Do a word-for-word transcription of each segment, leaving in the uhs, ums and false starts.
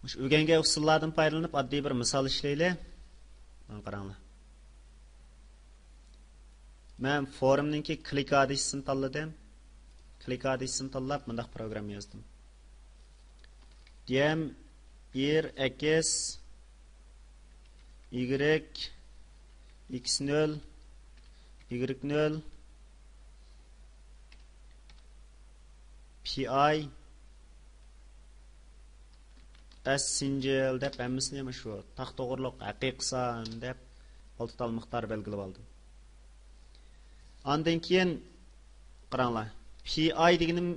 مۇشۇ ئۆگەنگەن ئۇسۇللاردىن پايدىلىنىپ ئاددىي بىر مىسال ئىشلەيلى. مانا قاراڭلار. مەن فورمنىڭكى كلىك ئادرېسىنى تاللىدىم. كلىك ئادرېسىنى تاللاپ مۇنداق پروگرامما يازدىم. دىيەم ئېر ئەكس ئىگرېك ئېكس نۆل ئىگرېك نۆل پىئاي ئەس سىنجىل دەپ ھەممىسىنى مۇشۇ تاختا ئوغرىلىق ھەقىقىي سان دەپ ئالتە تال مىقدار بەلگىلەپ ئالدىم. ئاندىن كېيىن قاراڭلار، پىئاي دېگىنىم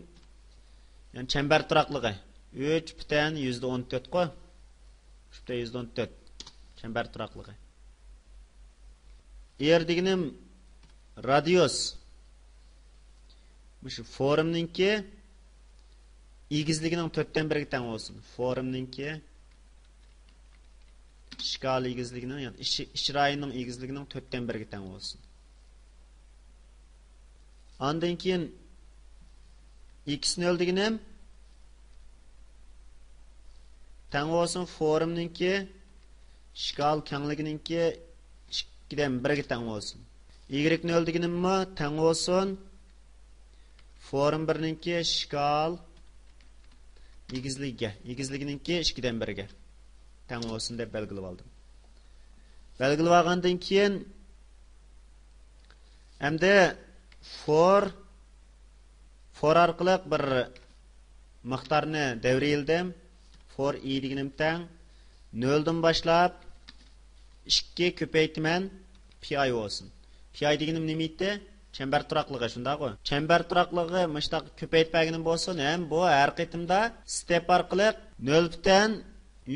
يەنى چەمبەر تۇراقلىقى ئۈچ پۈتۈن يۈزدە ئون تۆتقۇ. ئۈچ پۈتۈن يۈزدە ئون تۆت چەمبەر تۇراقلىقى. ئېر دېگىنىم رادىيۇس. مۇشۇ فورمنىڭكى ئېگىزلىكىنىڭ تۆتتىن بىرىگە تەڭ بولسۇن. فورمنىڭكى ئىشكال ئېگىزلىكىنىڭ، يەنى ئىش، ئىش رايونىنىڭ ئېگىزلىكىنىڭ تۆتتىن بىرىگە تەڭ بولسۇن. ئاندىن كېيىن ئېكس نۆل دېگىنىم تەڭ بولسۇن فورمنىڭكى ئىشكال كەڭلىكىنىڭكى ئىككىدىن بىرىگە تەڭ بولسۇن. ئىگرېك نۆل دېگىنىممۇ تەڭ بولسۇن فورم بىرنىڭكى ئىشكال ئېگىزلىكىگە، ئېگىزلىكىنىڭكى ئىككىدىن بىرىگە تەڭ بولسۇن دەپ بەلگىلەپ ئالدىم. بەلگىلەپ ئالغاندىن كېيىن ئەمدى فور، فور ئارقىلىق بىر مىقدارنى دەۋرىيلىدىم. فور ئى دېگىنىم تەڭ نۆلدىن باشلاپ ئىككى كۆپەيتىمەن پىئاي بولسۇن. پىئاي دېگىنىم نېمە ئىدى؟ چەمبەر تۇراقلىقى، شۇنداقغۇ؟ چەمبەر تۇراقلىقىغا مۇشۇنداق كۆپەيتىپ بەرگىنىم بولسۇن ھەم بۇ ھەر قېتىمدا ستېپ ئارقىلىق نۆل پۈتۈن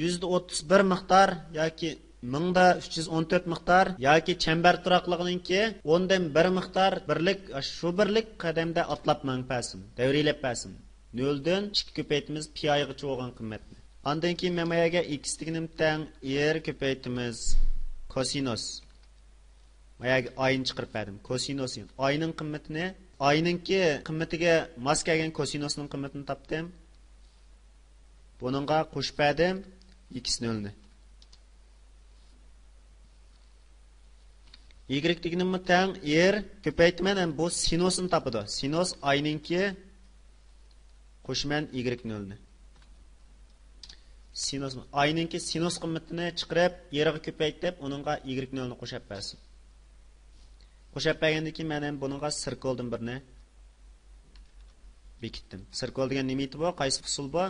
يۈزدە ئوتتۇز بىر مىقدار ياكى مىڭدا ئۈچ يۈز ئون تۆت مىقدار ياكى چەمبەر تۇراقلىقىنىڭكى ئوندىن بىر مىقدار بىرلىك، شۇ بىرلىك قەدەمدە ئاتلاپ مېڭىپ بەرسۇن، دەۋرىيلەپ بەرسۇن. نۆلدىن ئىككى كۆپەيتىمىز پىئايغىچە بولغان قىممەتنى. ئاندىن كېيىن مەن ما يەرگە ئېكس دېگىنىم تەڭ ئېر كۆپەيتىمىز كوسىنوس. ما يەرگە ئاينى چىقىرىپ بەردىم. كوسىنوس ئاينىڭ قىممىتىنى، ئاينىڭكى قىممىتىگە ماس كەلگەن كوسىنوسنىڭ قىممىتىنى تاپتىم. بۇنىڭغا قوشۇپ بەردىم ئېكس نۆلنى. ئىگرېك دېگىنىممۇ تەڭ ئېر كۆپەيتىمەن ھەم بۇ سىنوسنى تاپىدۇ. سىنوس ئاينىڭكى قوشىمەن ئىگرېك نۆلنى. سىنوس، ئاينىڭكى سىنوس قىممىتىنى چىقىرىپ، ئېرغا كۆپەيتىپ، ئۇنىڭغا ئىگرېك نۆلنى قوشۇپ بەرسۇن. قوشۇپ بەرگەندىن كېيىن مەن ھەم بۇنىڭغا سىركۇلدىن بىرنى بېكىتتىم. سىركۇل دېگەن نېمە ئىدى بۇ؟ قايسى ئۇسۇل بۇ؟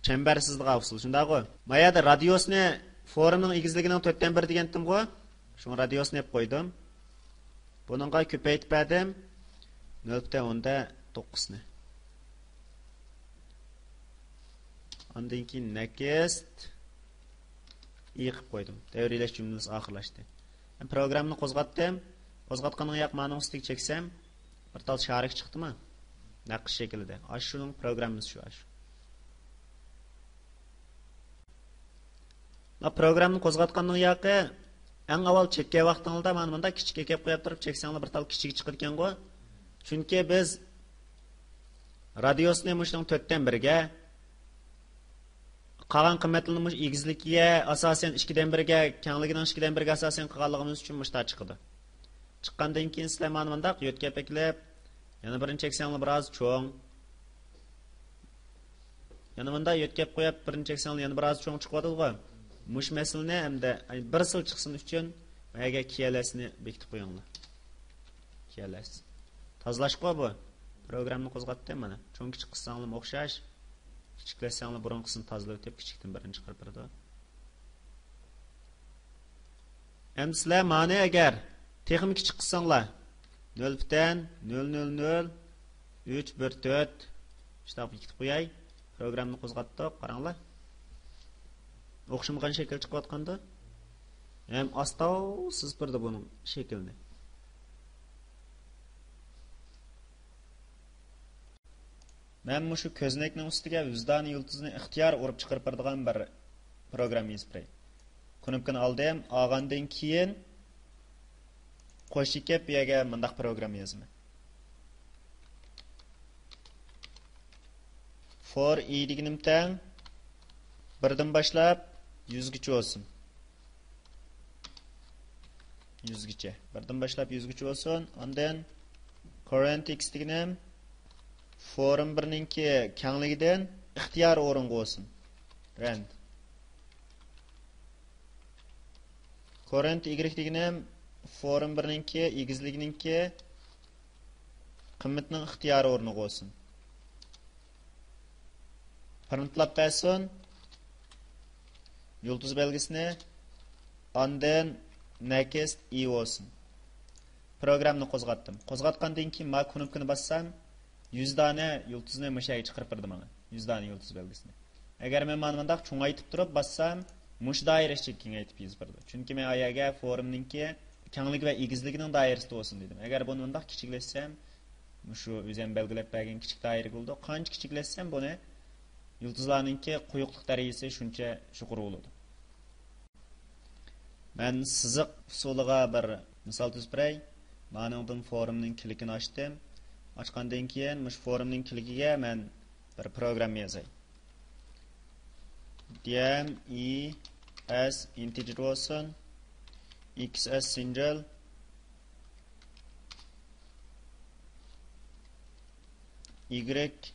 چەمبەر سىزىدىغان ئۇسۇل، شۇنداقغۇ؟ ما يەردە رادىيۇسنى فورمنىڭ ئېگىزلىكىنىڭ تۆتتىن بىرى دېگەنتىمغۇ؟ شۇڭا رادىيۇسنى ئېلىپ قويدۇم. بۇنىڭغا كۆپەيتىپ بەردىم. نۆل پۈتۈن ئوندىن توققۇزنى. ئاندىن كېيىن نېكىست ئى قىلىپ قويدۇم. دەۋرىيلەش جۈملىسى ئاخىرلاشتى. مەن پروگراممىنى قوزغاتتىم. قوزغاتقىنىڭ ياق مانىڭ ئۈستىگە چەكسەم، بىر تال شارىك چىقتىمۇ؟ نەقىش شەكلىدە. ئاشۇنىڭ پروگراممىسى شۇ، ئاشۇ. ما پروگراممىنى قوزغاتقاندىن ياقى، ئەڭ ئاۋۋال چەككەن ۋاقتىڭلاردا مانا مۇنداق كىچىككە كەپ قويۇپ تۇرۇپ چەكسەڭلار بىر تال كىچىكى چىقىدىكەنغۇ. چۈنكى بىز رادىيۇسنى مۇشۇنىڭ تۆتتىن بىرىگە، قالغان قىممەتلىرىنى مۇشۇ ئېگىزلىكىگە ئاساسەن ئىككىدىن بىرىگە، كەڭلىكىنىڭ ئىككىدىن بىرىگە ئاساسەن قىلغانلىقىمىز ئۈچۈن مۇشۇنداق چىقىدۇ. چىققاندىن كېيىن سىلەر مانا مۇنداق يۆتكەپ ئەكېلىپ، يەنە بىرنى چەكسەڭلار بىر ئاز چوڭ. يەنە مۇنداق يۆتكەپ قويۇپ، بىرنى چەكسەڭلار يەنە بىر ئاز چوڭ چىقىۋاتىدىغۇ. مۇشۇ مەسىلىنى ھەمدە بىر سىل چىقسۇن ئۈچۈن، مەگە كىيەلەسنى بېكىتىپ قويۇڭلار. كىيەلەس. تازىلاشقۇ بۇ. پروگراممىنى قوزغاتتىم مانا. چوڭ كىچىك قىلساڭلارمۇ ئوخشاش. كىچىكلەتسەڭلار بۇرۇنقىسىنى تازىلىۋېتىپ، كىچىكتىن بىرنى چىقىرىپ بېرىدۇ. ئەمدى سىلەر مانى ئەگەر تېخىمۇ كىچىك قىلساڭلار، نۆل پۈتۈن نۆل نۆل نۆل ئۈچ بىر تۆت، شۇنداق بېكىتىپ قوياي. پروگراممىنى قوزغاتتۇق، قاراڭلار. ئوخشىمىغان شەكىل چىقىۋاتقاندا، ھەم ئاستا سىزىپ بېرىدۇ بۇنىڭ شەكلىنى. مەن مۇشۇ كۆزنەكنىڭ ئۈستىگە ۋىجدان يۇلتۇزىنى ئىختىيار ئۇرۇپ چىقىرىپ بېرىدىغان بىر پروگرامما يېزىپ بېرەي. كۇنۇپكىنى ئالدىم، ئالغاندىن كېيىن قوشۇپ كېلىپ بۇ يەرگە مۇنداق پروگرامما يازىمەن. فور ئى دېگىنىم تەڭ بىردىن باشلاپ يۈزگىچە بولسۇن. يۈزگىچە. بىردىن باشلاپ يۈزگىچە بولسۇن. ئاندىن كوررېنت ئىكس دېگىنىم فورم بىرنىڭكى كەڭلىكىدىن ئىختىيارىي ئورۇنغا بولسۇن. رەند. كوررېنت ئىگرېك دېگىنىم فورم بىرنىڭكى ئېگىزلىكىنىڭكى قىممىتىنىڭ ئىختىيارىي ئورنىغا بولسۇن. پرىنتلاپ بەرسۇن. يۇلتۇز بەلگىسىنى. ئاندىن نېكىست ئى بولسۇن. پروگراممىنى قوزغاتتىم. قوزغاتقاندىن كېيىن ما كۇنۇپكىنى باسسام، يۈز دانە يۇلتۇزنى مۇشۇ يەرگە چىقىرىپ بەردى ماڭا. يۈز دانە يۇلتۇز بەلگىسىنى. ئەگەر مەن مانا مۇنداق چوڭايتىپ تۇرۇپ باسسام، مۇشۇ دائىرە ئىچىگە كېڭەيتىپ يېزىپ بېرىدۇ. چۈنكى مەن ئايەگە فورمنىڭكى كەڭلىكى ۋە ئېگىزلىكىنىڭ دائىرىسىدە بولسۇن دېدىم. ئەگەر بۇنى مۇنداق كىچىكلەتسەم، مۇشۇ ئۆزۈم بەلگىلەپ بەرگەن كىچىك دائىرىگە بولىدۇ. قانچە كىچىكلەتسەم بۇنى، يۇلتۇزلارنىڭكى قويۇقلۇق دەرىجىسى شۇنچە يۇقىرى بولىدۇ. مەن سىزىق ئۇسۇلىغا بىر مىسال تۈزۈپ بېرەي. مانىڭدىن فورمنىڭ كىلىكىنى ئاچتىم. ئاچقاندىن كېيىن مۇشۇ فورمنىڭ كىلىكىگە مەن بىر پروگرامما يازاي. دىم ئى ئەس ئىنتېجېر بولسۇن. ئېكس ئەس سىنجىل. ئىگرېك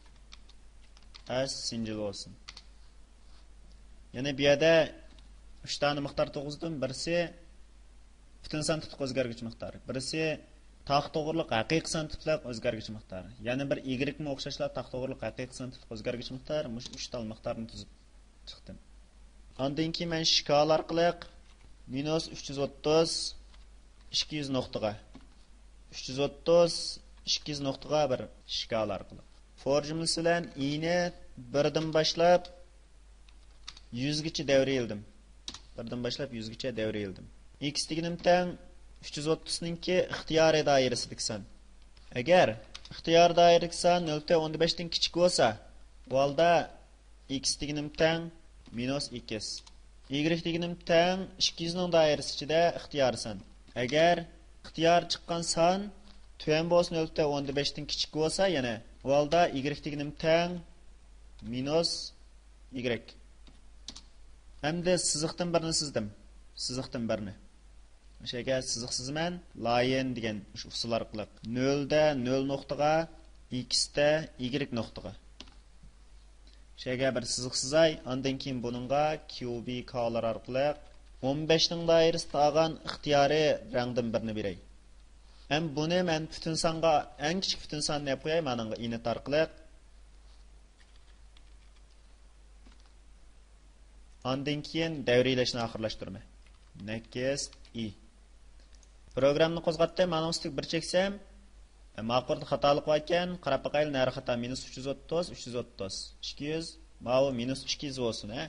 ئەس سىنجىل بولسۇن. يەنى بۇ يەردە ئۈچ دانە مىقدار تۇرغۇزدۇم. بىرسى پۈتۈن سان تىپلىق ئۆزگەرگۈچ مىقدار. بىرسى تاق توغرىلىق ھەقىقىي سان تىپلىق ئۆزگەرگۈچ مىقدار. يەنە بىر ئىگرېكمۇ ئوخشاشلا تاق توغرىلىق ھەقىقىي سان تىپلىق ئۆزگەرگۈچ مىقدار. مۇشۇ ئۈچ تال مىقدارنى تۈزۈپ چىقتىم. ئاندىن كېيىن مەن شكالا ئارقىلىق مىنۇس ئۈچ يۈز ئوتتۇز، ئىككى يۈز نۇقتىغا، ئۈچ يۈز ئوتتۇز، ئىككى يۈز نۇقتىغا بىر شكالا ئارقىلىق. فور جۈملىسى بىلەن ئىنى بىردىن باشلاپ يۈزگىچە دەۋرىيلىدىم. بىردىن باشلاپ يۈزگىچە دەۋرىيلىدىم. ئېكس دېگىنىم تەڭ ئۈچ يۈز ئوتتۇزنىڭكى ئىختىيارىي دائىرىسىدىكى سان. ئەگەر ئىختىيارىي دائىرىدىكى سان نۆل پۈتۈن ئوندىن بەشتىن كىچىك بولسا، ئۇ ھالدا ئېكس دېگىنىم تەڭ مىنۇس ئېكس. ئىگرېك دېگىنىم تەڭ ئىككى يۈزنىڭ دائىرىسى ئىچىدە ئىختىيارىي سان. ئەگەر ئىختىيارىي چىققان سان تۆۋەن بولسا، نۆل پۈتۈن ئوندىن بەشتىن كىچىك بولسا، يەنە ئۇ ھالدا ئىگرېك دېگىنىم تەڭ مىنۇس ئىگرېك. ئەمدى سىزىقتىن بىرنى سىزدىم. سىزىقتىن بىرنى. مۇشۇ يەرگە سىزىق سىزىمەن. لاين دېگەن مۇشۇ ئۇسۇل ئارقىلىق نۆلدە نۆل نۇقتىغا، ئېكستا ئىگرېك نۇقتىغا. مۇشۇ يەرگە بىر سىزىق سىزاي. ئاندىن كېيىن بۇنىڭغا كيۇبىكالار ئارقىلىق ئون بەشنىڭ دائىرىسىدە ئالغان ئىختىيارىي رەڭدىن بىرنى بېرەي. ھەم بۇنى مەن پۈتۈن سانغا، ئەڭ كىچىك پۈتۈن ساننى ئېلىپ قوياي، مانىڭغا ئىنىت ئارقىلىق. ئاندىن كېيىن دەۋرىيلەشنى ئاخىرلاشتۇرىمەن. نېكىست ئى. پروگراممىنى قوزغاتتىم. مانىڭ ئۈستىگە بىر چەكسەم، ماقۇردا خاتالىق بار ئىكەن. قاراپ باقايلى، نەرە خاتا. مىنۇس ئۈچ يۈز ئوتتۇز، ئۈچ يۈز ئوتتۇز، ئىككى يۈز. ماۋۇ مىنۇس ئىككى يۈز بولسۇن، ھە؟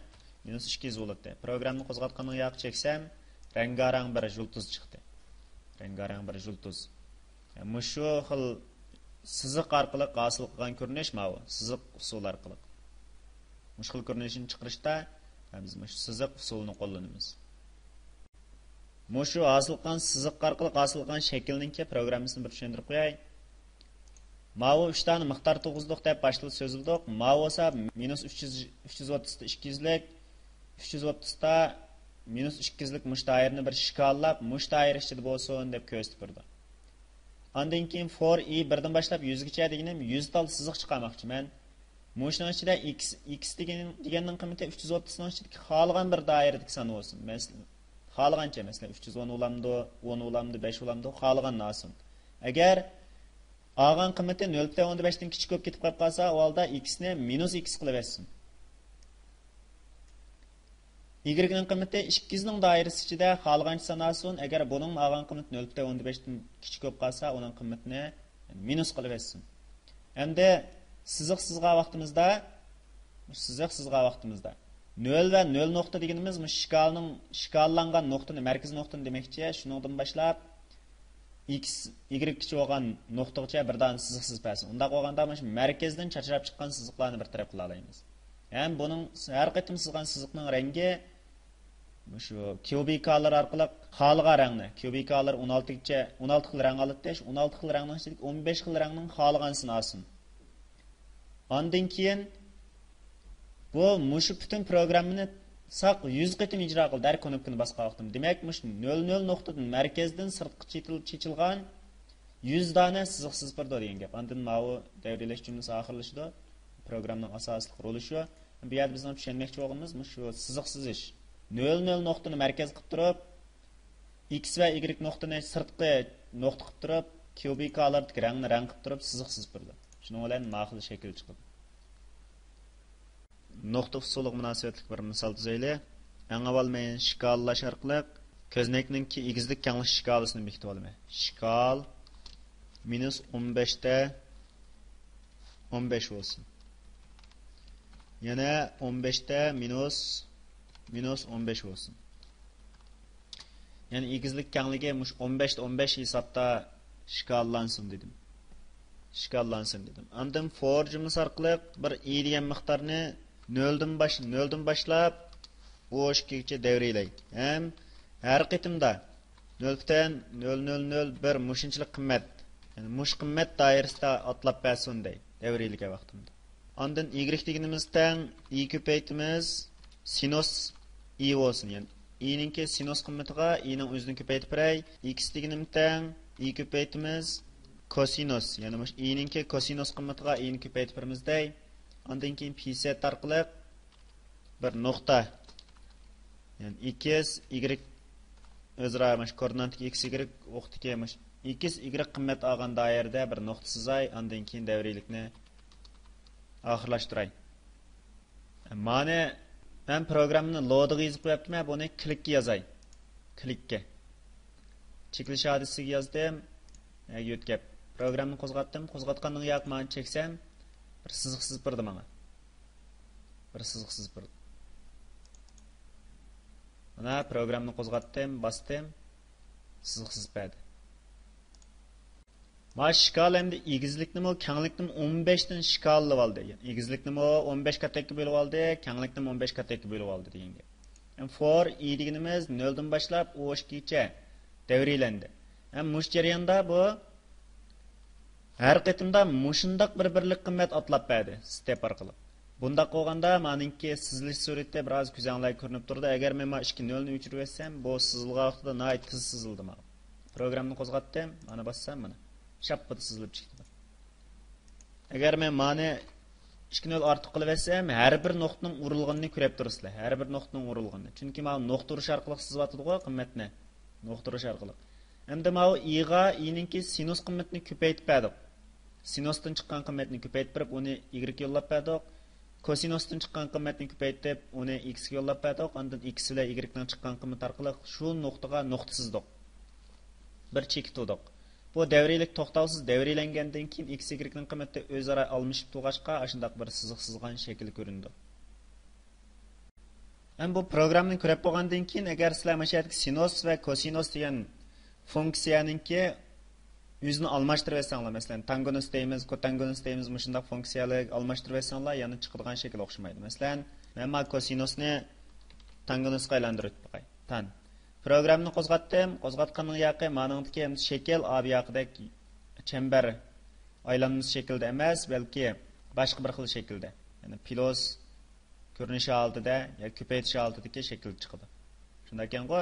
مىنۇس ئىككى يۈز بولاتتى. پروگراممىنى قوزغاتقاندىن ياقى چەكسەم، رەڭگارەڭ بىر يۇلتۇز چىقتى. رەڭگارەڭ بىر يۇلتۇز. مۇشۇ خىل سىزىق ئارقىلىق ھاسىل قىلغان كۆرۈنۈش ماۋۇ، سىزىق ئۇسۇلى ئارقىلىق. مۇشۇ خىل كۆرۈنۈشنى چىقىرىشتا بىز مۇشۇ سىزىق ئۇسۇلىنى قوللىنىمىز. مۇشۇ ھاسىل قىلغان سىزىق ئارقىلىق ھاسىل قىلغان شەكىلنىڭكى پروگراممىسىنى بىر چۈشەندۈرۈپ قوياي. ماۋۇ ئۈچ دانە مىقدار تۇرغۇزدۇق دەپ باشتا سۆزلىدۇق. ماۋۇ بولسا مىنۇس ئۈچ يۈز، ئۈچ يۈز ئوتتۇزدا ئىككى يۈزلۈك، ئۈچ يۈز ئوتتۇزدا مىنۇس ئىككى يۈزلۈك مۇشۇ دائىرىنى بىر شكاللاپ، مۇشۇ دائىرە ئىچىدە بولسۇن دەپ كۆرسىتىپ بېرىدۇ. ئاندىن كېيىن فور ئى بىردىن باشلاپ يۈزگىچە دېگىنىم يۈز تال سىزىق چىقارماقچى مەن. مۇشۇنىڭ ئىچىدە ئېكس، ئېكس دېگەن، دېگەننىڭ قىممىتى ئۈچ يۈز ئوتتۇزنىڭ ئىچىدىكى خالىغان بىر دائىرىدىكى سان بولسۇن. مەسىلەن، خالىغانچە، مەسىلەن، ئۈچ يۈز ئون بولامدۇ، ئون بولامدۇ، بەش بولامدۇ، خالىغاننى ئالسۇن. ئەگەر ئالغان قىممىتى نۆل پۈتۈن ئوندىن بەشتىن كىچىك بولۇپ كېتىپ قالىپ قالسا، ئۇ ھالدا ئېكسنى مىنۇس ئېكس قىلىۋەتسۇن. ئىگرېكنىڭ قىممىتى ئىككى يۈزنىڭ دائىرىسى ئىچىدە خالىغانچە سان ئالسۇن. ئەگەر بۇنىڭمۇ ئالغان قىممىتى نۆل پۈتۈن ئوندىن بەشتىن كىچىك بولۇپ قالسا، ئۇنىڭ قىممىتىنى مىنۇس قىلىۋەتسۇن. ئەمدى سىزىق سىزغان ۋاقتىمىزدا، سىزىق سىزغان ۋاقتىمىزدا نۆل ۋە نۆل نۇقتا دېگىنىمىز مۇشۇ شكالىنىڭ، شكاللانغان نۇقتىنى، مەركىزىي نۇقتىنى دېمەكچى. شۇنىڭدىن باشلاپ ئېكس، ئىگرېككىچە بولغان نۇقتىغىچە بىر دانە سىزىق سىزىپ بەرسۇن. ئۇنداق بولغاندا مۇشۇ مەركەزدىن چاچراپ چىققان سىزىقلارنى بىر تەرەپ قىلالايمىز. ھەم بۇنىڭ ھەر قېتىم سىزغان سىزىقنىڭ رەڭگى مۇشۇ كيۇبىكالار ئارقىلىق خالىغان رەڭنى، كيۇبىكالار ئون ئالتىگىچە، ئون ئالتە خىل رەڭ ئالاتتى، شۇ ئون ئالتە خىل رەڭنىڭ ئىچىدىكى ئون بەش خىل رەڭنىڭ خالىغانسىنى ئالسۇن. ئاندىن كېيىن بۇ مۇشۇ پۈتۈن پروگراممىنى ساق يۈز قېتىم ئىجرا قىلدى، ھەر كۇنۇپكىنى باسقان ۋاقتىم. دېمەك، مۇشۇ نۆل نۆل نۇقتىدىن مەركەزدىن سىرتقا چېتىل-، چېچىلغان يۈز دانە سىزىق سىزىپ بېرىدۇ دېگەن گەپ. ئاندىن ماۋۇ دەۋرىيلەش جۈملىسى ئاخىرلىشىدۇ. پروگراممىنىڭ ئاساسلىق رولى شۇ. بۇ يەردە بىزنىڭ چۈشەنمەكچى بولغىنىمىز مۇشۇ سىزىق سىزىش. نۆل نۆل نۇقتىنى مەركەز قىلىپ تۇرۇپ، ئىكس ۋە ئىگرېك نۇقتىنى سىرتقى نۇقتا قىلىپ تۇرۇپ، كيۇبىكالاردىكى رەڭنى رەڭ قىلىپ تۇرۇپ، سىزىق سىزىپ بېرىدۇ. شۇنىڭ بىلەن ماخىل شەكىل چىقىدۇ. نۇقتا ئۇسۇلىغا مۇناسىۋەتلىك بىر مىسال تۈزەيلى. ئەڭ ئاۋۋال مەن شكالىلاش ئارقىلىق كۆزنەكنىڭكى ئېگىزلىك كەڭلىك شكالىسىنى بېكىتىۋالىمەن. شكال مىنۇس ئون بەشتە ئون بەش بولسۇن. يەنە ئون بەشتە مىنۇس، مىنۇس ئون بەش بولسۇن. يەنى ئېگىزلىك كەڭلىكى مۇشۇ ئون بەشتە ئون بەش ھېسابتا شكاللانسۇن دېدىم. شكاللانسۇن دېدىم. ئاندىن فور جۈملىسى ئارقىلىق بىر ئى دېگەن مىقدارنى نۆلدىن باش-، نۆلدىن باشلاپ ئوشكىگىچە دەۋرىيلەي. ھەم ھەر قېتىمدا نۆل پۈتۈن نۆل نۆل نۆل بىر مۇشۇنچىلىك قىممەت، يەنى مۇشۇ قىممەت دائىرىسىدا ئاتلاپ بەرسۇن دەي، دەۋرىيلىگەن ۋاقتىمدا. ئاندىن ئىگرېك دېگىنىمىز تەڭ ئى كۆپەيتىمىز سىنۇس ئى بولسۇن. يەنى ئىنىڭكى سىنۇس قىممىتىغا ئىنىڭ ئۆزىنى كۆپەيتىپ بېرەي. ئىكس دېگىنىم تەڭ ئى كۆپەيتىمىز كوسىنۇس. يەنى مۇشۇ ئىنىڭكى كوسىنۇس قىممىتىغا ئىنى كۆپەيتىپ بېرىمىز دەي. ئاندىن كېيىن پى سەت ئارقىلىق بىر نۇقتا، يەنى ئىكس، ئىگرېك ئۆزئارا مۇشۇ كوردىناتتىكى ئىكس، ئىگرېك ئوقتىكى مۇشۇ ئىكس، ئىگرېك قىممەت ئالغان دائىرىدە بىر نۇقتا سىزاي، ئاندىن كېيىن دەۋرىيلىكنى ئاخىرلاشتۇراي. مانى مەن پروگراممىنى لودىغا يېزىپ قويۇپتىمەن، بۇنى كلىككە يازاي. كلىككە. چېكىلىش ھادىسىسىگە يازدىم. يۆتكەپ. پروگراممىنى قوزغاتتىم. قوزغاتقاندىن ياق مانى چەكسەم، بىر سىزىق سىزىپ بېرىدۇ ماڭا. بىر سىزىق سىزىپ بېرىدۇ. مانا پروگراممىنى قوزغاتتىم، باستىم. سىزىق سىزىپ بەردى. مانا شكال ئەمدى ئېگىزلىكنىمۇ، كەڭلىكنىمۇ ئون بەشتىن شكاللىۋالدى. ئېگىزلىكنىمۇ ئون بەش كاتەككە بۆلۈۋالدى، كەڭلىكنىمۇ ئون بەش كاتەككە بۆلۈۋالدى دېگەن گەپ. يەنى فور ئى دېگىنىمىز نۆلدىن باشلاپ ئوشكىچە دەۋرىيلەندى. ھەم مۇشۇ جەرياندا بۇ ھەر قېتىمدا مۇشۇنداق بىر بىرلىك قىممەت ئاتلاپ بەردى، ستېپ ئارقىلىق. بۇنداق بولغاندا مانىڭكى سىزىلىش سۈرئىتى بىر ئاز كۆزۈڭلارغا كۆرۈنۈپ تۇرىدۇ. ئەگەر مەن مانا ئىككى نۆلنى ئۆچۈرۈۋەتسەم، بۇ سىزىلغان ۋاقتىدا ناھايىتى تېز سىزىلدى مانا. پروگراممىنى قوزغاتتىم، مانا باسسام مانا. شاپپىدە سىزىلىپ چىقتى. ئەگەر مەن مانى ئىككى نۆل ئارتۇق قىلىۋەتسەم، ھەر بىر نۇقتىنىڭ ئۇرۇلغىنىنى كۆرۈپ تۇرىسىلەر. ھەر بىر نۇقتىنىڭ ئۇرۇلغىنىنى. چۈنكى مانا نۇقتا ئۇرۇش ئارقىلىق سىزىۋاتىدىغۇ قىممەتنى. نۇقتا ئۇرۇش ئارقىلىق. ئەمدى ماۋۇ ئىغا ئىنىڭكى سىنۇس قىممىتىنى كۆپەيتىپ بەردۇق. سىنۇستىن چىققان قىممەتنى كۆپەيتىپ بېرىپ، ئۇنى ئىگرېككە يوللاپ بەردۇق. كوسىنۇستىن چىققان قىممەتنى كۆپەيتىپ، ئۇنى ئىكسكە يوللاپ بەردۇق. ئاندىن ئىكس بىلەن ئىگرېكنىڭ چىققان قىممىتى ئارقىلىق شۇ نۇقتىغا نۇقتا سىزدۇق. بىر چېكىت ئۇردۇق. بۇ دەۋرىيلىك توختاۋسىز دەۋرىيلەنگەندىن كېيىن، ئىكس ئىگرېكنىڭ قىممىتى ئۆزئارا ئالمىشىپ تۇرغاچقا، ئاشۇنداق بىر سىزىق سىزغان شەكىل كۆرۈنىدۇ. ئەمما بۇ پروگراممىنى كۆرۈپ بولغاندىن كېيىن، ئەگەر سىلەر مۇشۇ يەردىكى سىنۇس ۋە كوسىنۇس دېگەن فۇنكسىيەنىڭكى ئۆزىنى ئالماشتۇرۇۋەتسەڭلار، مەسىلەن، تانگېنۇس دەيمىز، كوتانگېنۇس دەيمىز، مۇشۇنداق فۇنكسىيەلەرگە ئالماشتۇرۇۋەتسەڭلار، يەنە چىقىدىغان شەكىل ئوخشىمايدۇ. مەسىلەن، مەن ما كوسىنۇسنى تانگېنۇسقا ئايلاندۇرۇپ باقاي. تان. پروگراممىنى قوزغاتتىم. قوزغاتقاندىن ياقى مانىڭدىكى شەكىل ئا بۇياقىدەك چەمبەر ئايلانمىسى شەكلىدە ئەمەس، بەلكى باشقا بىر خىل شەكىلدە. يەنى پلۇس كۆرۈنۈش ھالىتىدە ياكى كۆپەيتىش ھالىتىدىكى شەكىل چىقىدۇ. شۇنداق ئىكەنغۇ،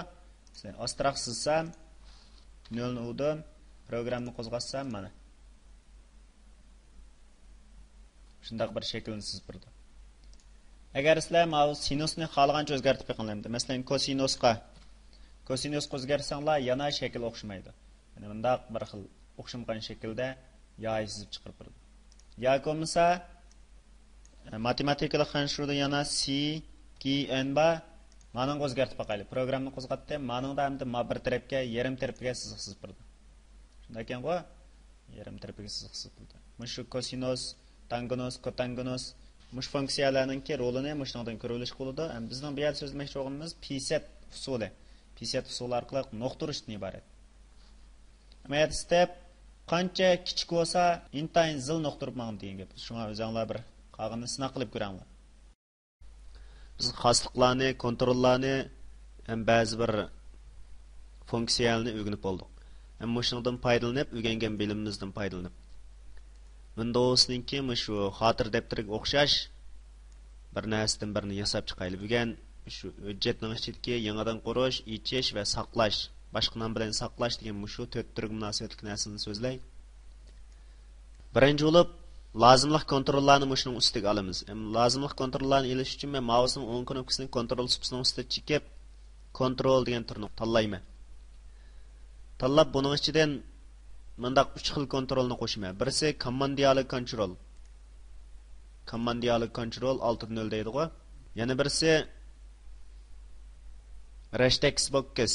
مەسىلەن، ئاستىراق سىزسام، نۆلنى ئۇردۇم، پروگراممىنى قوزغاتسام، مانا. شۇنداق بىر شەكىلنى سىزىپ بېرىدۇ. ئەگەر سىلەر ماۋۇ سىنۇسنى خالىغانچە ئۆزگەرتىپ بېقىڭلار ئەمدى. مەسىلەن، كوسىنۇسقا، كوسىنۇسقا ئۆزگەرتسەڭلار، يەنە شەكىل ئوخشىمايدۇ. يەنى مۇنداق بىر خىل ئوخشىمىغان شەكىلدە يايى سىزىپ چىقىرىپ بېرىدۇ. ياكى بولمىسا، ماتېماتىكىلىق خەنشۇدا يەنە سى، كى، ئېن بار. مانىڭغا ئۆزگەرتىپ باقايلى. پروگراممىنى قوزغاتتىم. مانىڭدا ئەمدى ما بىر تەرەپكە، يېرىم تەرىپىگە سىزىق سىزىپ بېرىدۇ. شۇنداق ئىكەنغۇ؟ يېرىم تەرىپىگە سىزىق سىزىپ بېرىدۇ. مۇشۇ كوسىنۇس، تانگېنۇس، كوتانگېنۇس، مۇشۇ فۇنكسىيەلەرنىڭكى رولىنى مۇشۇنىڭدىن كۆرۈۋېلىشقا بولىدۇ. ھەم بىزنىڭ بۇ يەردە سۆزلىمەكچى بولغىنىمىز پى سەت ئۇسۇلى. پى سەت ئۇسۇلى ئارقىلىق نۇقتا ئۇرۇشتىن ئىبارەت. ئەمەلىيەتتە ستېپ قانچە كىچىك بولسا، ئىنتايىن زىل نۇقتا ئۇرۇپ ماڭىدۇ دېگەن گەپ. شۇڭا ئۆزۈڭلار بىر قالغىنىنى سىناق قىلىپ كۆرۈڭلار. بىز خاسلىقلارنى، كونتروللارنى ھەم بەزى بىر فۇنكسىيەلەرنى ئۆگىنىپ بولدۇق. ھەم مۇشۇنىڭدىن پايدىلىنىپ، ئۆگەنگەن بىلىمىمىزدىن پايدىلىنىپ، ۋىندوۋسنىڭكى مۇشۇ خاتىرە دەپتىرىگە ئوخشاش بىر نەرسىدىن بىرنى ياساپ چىقايلى. بۈگۈن شۇ ھۆججەتنىڭ ئىچىدىكى يېڭىدىن قۇرۇش، ئېچىش ۋە ساقلاش، باشقا نام بىلەن ساقلاش دېگەن مۇشۇ تۆت تۈرگە مۇناسىۋەتلىك نەرسىنى سۆزلەي. بىرىنچى بولۇپ، لازىملىق كونتروللارنى مۇشۇنىڭ ئۈستىگە ئالىمىز. ئەمما لازىملىق كونتروللارنى ئېلىش ئۈچۈن مەن مائۇسنىڭ ئوڭ كنوپكىسىنى كونترول سۇپىسىنىڭ ئۈستىدە چېكىپ، كونترول دېگەن تۈرنى تاللايمەن. تاللاپ، بۇنىڭ ئىچىدىن مۇنداق ئۈچ خىل كونترولنى قوشىمەن. بىرسى كومماند دىيالوگ كونترول. كومماند دىيالوگ كونترول ئالتىدا نۆل دەيدىغۇ. يەنە بىرسى رەش تېكىست بوكس.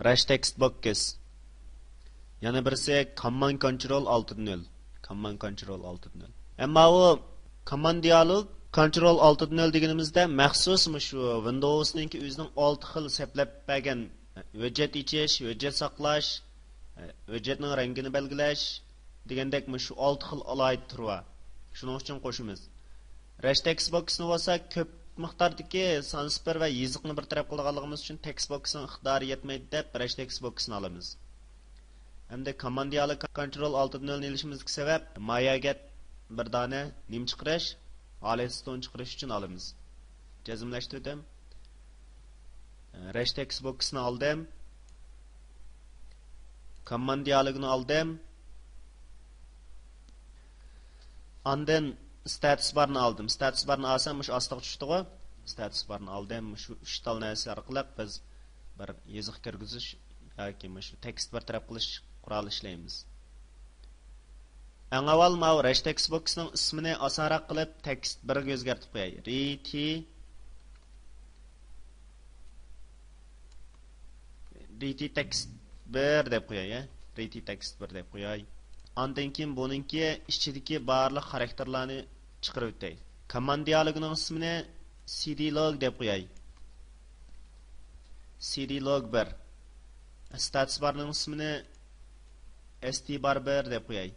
رەش تېكىست بوكس. يەنە بىرسى كومماند كونترول ئالتىدا نۆل. كومماند كونترول ئالتىدا نۆل. ئەمما ئۇ كومماند دىيالوگ كونترول ئالتىدا نۆل دېگىنىمىزدە مەخسۇس مۇشۇ ۋىندوۋسنىڭكى ئۆزىنىڭ ئالتە خىل سەپلەپ بەرگەن ھۆججەت ئېچىش، ھۆججەت ساقلاش، ھۆججەتنىڭ رەڭگىنى بەلگىلەش دېگەندەك مۇشۇ ئالتە خىل ئالاھىدە تۈرى بار. شۇنىڭ ئۈچۈن قوشىمىز. رەش تېكىست بوكسنى بولسا كۆپ مىقداردىكى سانسىپىر ۋە يېزىقنى بىر تەرەپ قىلىدىغانلىقىمىز ئۈچۈن تېكىست بوكسنىڭ ئىقتىدارى يەتمەيدۇ دەپ رەش تېكىست بوكسنى ئالىمىز. ئەمدى كومماند دىيالوگ كونترول ئالتىدا نۆلنى ئېلىشىمىزدىكى سەۋەب، ما يەرگە بىر دانە نېمە چىقىرىش، ھالەت ستون چىقىرىش ئۈچۈن ئالىمىز. جەزملەشتۈردۈم. رەش تېكىست بوكسنى ئالدىم. كومماند دىيالوگنى ئالدىم. ئاندىن ستاتۇس بارنى ئالدىم. ستاتۇس بارنى ئالسام، مۇشۇ ئاستىغا چۈشتىغۇ. ستاتۇس بارنى ئالدىم. مۇشۇ ئۈچ تال نەرسە ئارقىلىق بىز بىر يېزىق كىرگۈزۈش ياكى مۇشۇ تېكىست بىر تەرەپ قىلىش قورالى ئىشلەيمىز. ئەڭ ئاۋۋال ماۋۇ رەش تېكىست بوكسنىڭ ئىسمىنى ئاسانراق قىلىپ، تېكىست بىرگە ئۆزگەرتىپ قوياي. رى تى، رى تى تېكىست بىر دەپ قوياي، يا. رى تى تېكىست بىر دەپ قوياي. ئاندىن كېيىن بۇنىڭكى ئىچىدىكى بارلىق خاراكتېرلارنى چىقىرىپ ئۆتەي. كومماند دىيالوگىنىڭ ئىسمىنى سى دى لوگ دەپ قوياي. سى دى لوگ بىر. ستاتۇس بارنىڭ ئىسمىنى ئېس تى بار بىر دەپ قوياي.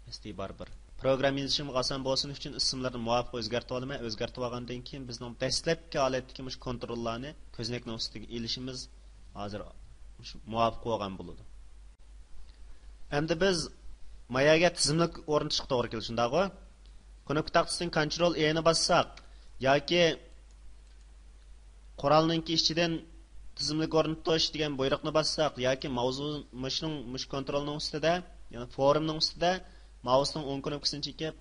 ئېس تى بار بىر. پروگرامما يېزىشىمغا ئاسان بولسۇن ئۈچۈن ئىسىملىرىنى مۇۋاپىق ئۆزگەرتىۋالىمەن. ئۆزگەرتىۋالغاندىن كېيىن بىزنىڭ دەسلەپكى ھالەتتىكى مۇشۇ كونتروللارنى كۆزنەكنىڭ ئۈستىگە ئېلىشىمىز ھازىر مۇشۇ مۇۋاپىق بولغان بولىدۇ. ئەمدى بىز ما يەرگە تىزىملىك ئورنىتىشقا توغرا كېلىدۇ، شۇنداقغۇ؟ كنوپكا تاختىسىدىن كونترول ئېنى باسساق ياكى قورالنىڭكى ئىچىدىن تىزىملىك ئورنىتىش دېگەن بۇيرۇقنى باسساق ياكى ماۋزۇ مۇشۇنىڭ، مۇشۇ كونترولنىڭ ئۈستىدە، يەنى فورمنىڭ ئۈستىدە مائۇسنىڭ ئوڭ كنوپكىسىنى چېكىپ،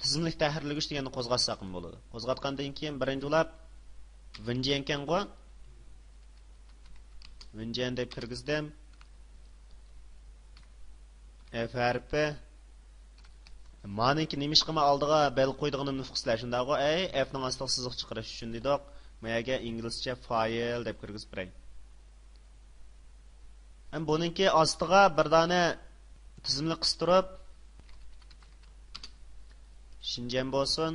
تىزىملىك تەھرىرلىگۈچ دېگەننى قوزغاتساقمۇ بولىدۇ. قوزغاتقاندىن كېيىن بىرىنچى بولۇپ ۋېنجيەنكەنغۇ. ۋېنجيەن دەپ كىرگۈزدۈم. ئېف ھەرپى. مانىڭكى نېمىشقىمۇ ئالدىغا بەلگە قويىدىغىنىمنى ئۇقىسىلەر، شۇنداقغۇ؟ ئەي، ئېفنىڭ ئاستىغا سىزىق چىقىرىش ئۈچۈن دېدۇق. ما يەرگە ئىنگلىزچە فايل دەپ كىرگۈزۈپ بېرەي. ھەم بۇنىڭكى ئاستىغا بىر دانە تىزىملىك قىستۇرۇپ، شىنجەن بولسۇن.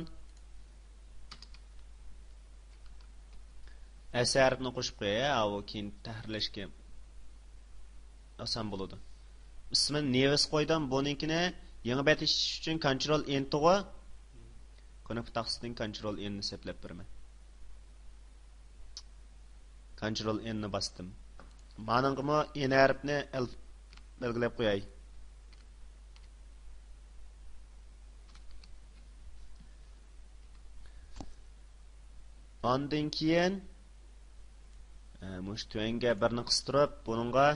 ئەس ھەرپىنى قوشۇپ قوياي، ئاۋۇ كېيىن تەھرىرلەشكە ئاسان بولىدۇ. ئىسمىنى نېۋىس قويدۇم. بۇنىڭكىنى يېڭى بەت ئېچىش ئۈچۈن كونترول ئېنتىغۇ. كنوپكا تاختىسىدىن كونترول ئېننى سەپلەپ بېرىمەن. كونترول ئېننى باستىم. مانىڭغىمۇ ئېن ھەرپىنى ئەل-، بەلگىلەپ قوياي. ئاندىن كېيىن، ئە، مۇشۇ تۆۋەنگە بىرنى قىستۇرۇپ، بۇنىڭغا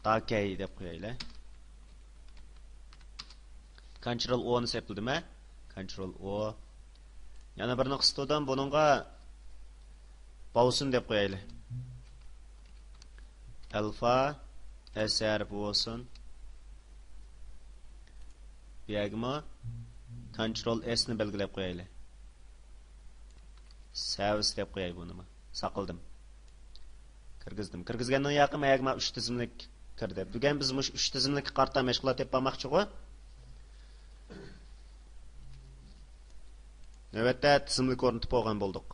داكەي دەپ قويايلى. كونترول ئونى سەپلىدىم، ھە؟ كونترول ئو. يەنە بىرنى قىستۇردۇم، بۇنىڭغا باۋسۇن دەپ قويايلى. ئەلفا، ئەس ھەرپى بولسۇن. بۇ يەرگىمۇ كونترول ئېسنى بەلگىلەپ قويايلى. سەۋىس دەپ قوياي بۇنىمۇ. ساقلىدىم. كىرگۈزدۈم. كىرگۈزگەندىن ياقى مەيەگما ئۈچ تىزىملىك كىردى. بۈگۈن بىز مۇشۇ ئۈچ تىزىملىككە قارىتا مەشغۇلات ئېلىپ بارماقچىغۇ. نۆۋەتتە تىزىملىك ئورنىتىپ بولغان بولدۇق.